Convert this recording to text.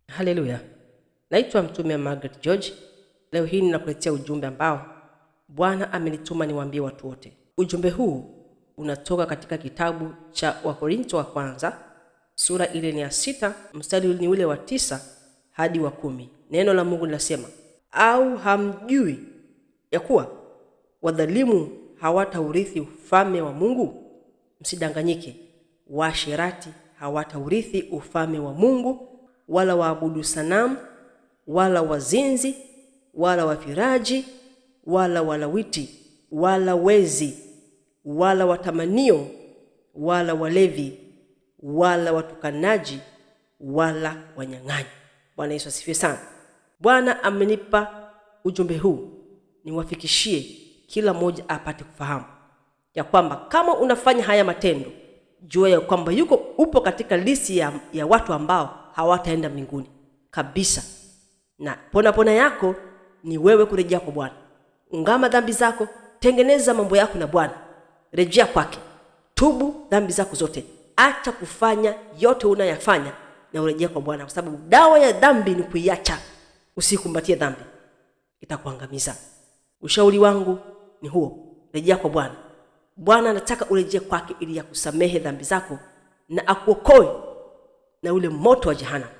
Haleluya! Naitwa Mtume Margaret George. Leo hii ninakuletea ujumbe ambao Bwana amenituma niwaambie watu wote. Ujumbe huu unatoka katika kitabu cha Wakorinto wa kwanza sura ile ni ya 6 mstari ni ule wa 9 hadi wa 10. Neno la Mungu linasema, au hamjui ya kuwa wadhalimu hawataurithi ufalme wa Mungu? Msidanganyike, waasherati hawataurithi ufalme wa Mungu, wala waabudu sanamu, wala wazinzi, wala wafiraji, wala walawiti, wala wezi, wala watamanio, wala walevi, wala watukanaji, wala wanyang'anyi. Bwana Yesu asifiwe sana. Bwana amenipa ujumbe huu niwafikishie kila mmoja apate kufahamu ya kwamba kama unafanya haya matendo, jua ya kwamba yuko upo katika lisi ya watu ambao hawataenda mbinguni kabisa. Na pona pona yako ni wewe kurejea kwa Bwana. Ungama dhambi zako, tengeneza mambo yako na Bwana, rejea kwake, tubu dhambi zako zote, acha kufanya yote unayafanya na urejea kwa Bwana, kwa sababu dawa ya dhambi ni kuiacha. Usikumbatie dhambi, itakuangamiza. Ushauri wangu ni huo, rejea kwa Bwana. Bwana anataka urejee kwake ili akusamehe dhambi zako na akuokoe na ule moto wa jehanamu.